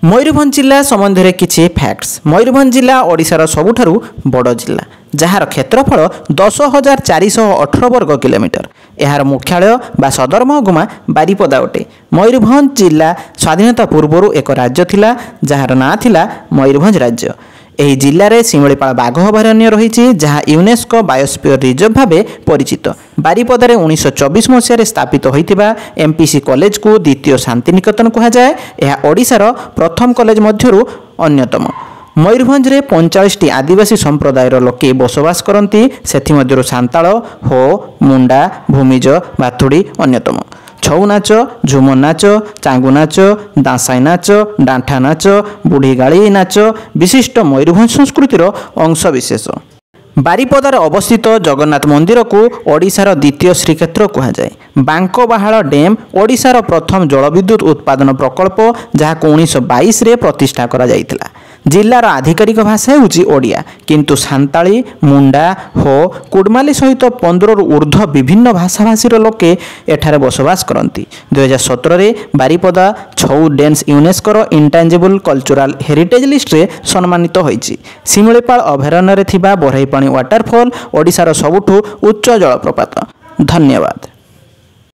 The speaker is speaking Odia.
ମୟୂରଭଞ୍ଜ ଜିଲ୍ଲା ସମ୍ବନ୍ଧରେ କିଛି ଫ୍ୟାକ୍ଟସ୍। ମୟୂରଭଞ୍ଜ ଜିଲ୍ଲା ଓଡ଼ିଶାର ସବୁଠାରୁ ବଡ଼ ଜିଲ୍ଲା, ଯାହାର କ୍ଷେତ୍ରଫଳ 10,418 ବର୍ଗ କିଲୋମିଟର। ଏହାର ମୁଖ୍ୟାଳୟ ବା ସଦର ମହକୁମା ବାରିପଦା ଅଟେ। ମୟୂରଭଞ୍ଜ ଜିଲ୍ଲା ସ୍ୱାଧୀନତା ପୂର୍ବରୁ ଏକ ରାଜ୍ୟ ଥିଲା, ଯାହାର ନାଁ ଥିଲା ମୟୂରଭଞ୍ଜ ରାଜ୍ୟ। ଏହି ଜିଲ୍ଲାରେ ଶିମିଳିପାଳ ବାଘ ଅଭୟାରଣ୍ୟ ରହିଛି, ଯାହା ୟୁନେସ୍କୋ ବାୟୋସ୍ଫିୟର ରିଜର୍ଭ ଭାବେ ପରିଚିତ। ବାରିପଦାରେ 1924 ମସିହାରେ ସ୍ଥାପିତ ହୋଇଥିବା ଏମ୍ପିସି କଲେଜକୁ ଦ୍ୱିତୀୟ ଶାନ୍ତିନିକେତନ କୁହାଯାଏ। ଏହା ଓଡ଼ିଶାର ପ୍ରଥମ କଲେଜ ମଧ୍ୟରୁ ଅନ୍ୟତମ। ମୟୂରଭଞ୍ଜରେ 45ଟି ଆଦିବାସୀ ସମ୍ପ୍ରଦାୟର ଲୋକେ ବସବାସ କରନ୍ତି। ସେଥିମଧ୍ୟରୁ ସାନ୍ତାଳ, ହୋ, ମୁଣ୍ଡା, ଭୂମିଜ, ଭାଥୁଡ଼ି ଅନ୍ୟତମ। ଛଉ ନାଚ, ଝୁମର ନାଚ, ଚାଙ୍ଗୁ ନାଚ, ଦାଁସାଇ ନାଚ, ଡାଣ୍ଠା ନାଚ, ବୁଢ଼ୀଗାଳି ନାଚ ବିଶିଷ୍ଟ ମୟୂରଭଞ୍ଜ ସଂସ୍କୃତିର ଅଂଶବିଶେଷ। ବାରିପଦାରେ ଅବସ୍ଥିତ ଜଗନ୍ନାଥ ମନ୍ଦିରକୁ ଓଡ଼ିଶାର ଦ୍ୱିତୀୟ ଶ୍ରୀକ୍ଷେତ୍ର କୁହାଯାଏ। ବାଙ୍କବାହାଳ ଡ୍ୟାମ୍ ଓଡ଼ିଶାର ପ୍ରଥମ ଜଳବିଦ୍ୟୁତ୍ ଉତ୍ପାଦନ ପ୍ରକଳ୍ପ, ଯାହାକୁ 1922ରେ ପ୍ରତିଷ୍ଠା କରାଯାଇଥିଲା। ଜିଲ୍ଲାର ଆଧିକାରିକ ଭାଷା ହେଉଛି ଓଡ଼ିଆ, କିନ୍ତୁ ସାନ୍ତାଳୀ, ମୁଣ୍ଡା, ହୋ, କୁଡ଼ମାଲି ସହିତ 15ରୁ ଉର୍ଦ୍ଧ୍ୱ ବିଭିନ୍ନ ଭାଷାଭାଷୀର ଲୋକେ ଏଠାରେ ବସବାସ କରନ୍ତି। 2017ରେ ବାରିପଦା ଛଉ ଡ୍ୟାନ୍ସ ୟୁନେସ୍କୋର ଇଣ୍ଟାଞ୍ଜିବୁଲ୍ କଲଚରାଲ୍ ହେରିଟେଜ୍ ଲିଷ୍ଟରେ ସମ୍ମାନିତ ହୋଇଛି। ଶିମିଳିପାଳ ଅଭୟାରଣ୍ୟରେ ଥିବା ବରେହିପାଣି ୱାଟରଫଲ୍ ଓଡ଼ିଶାର ସବୁଠୁ ଉଚ୍ଚ ଜଳପ୍ରପାତ। ଧନ୍ୟବାଦ।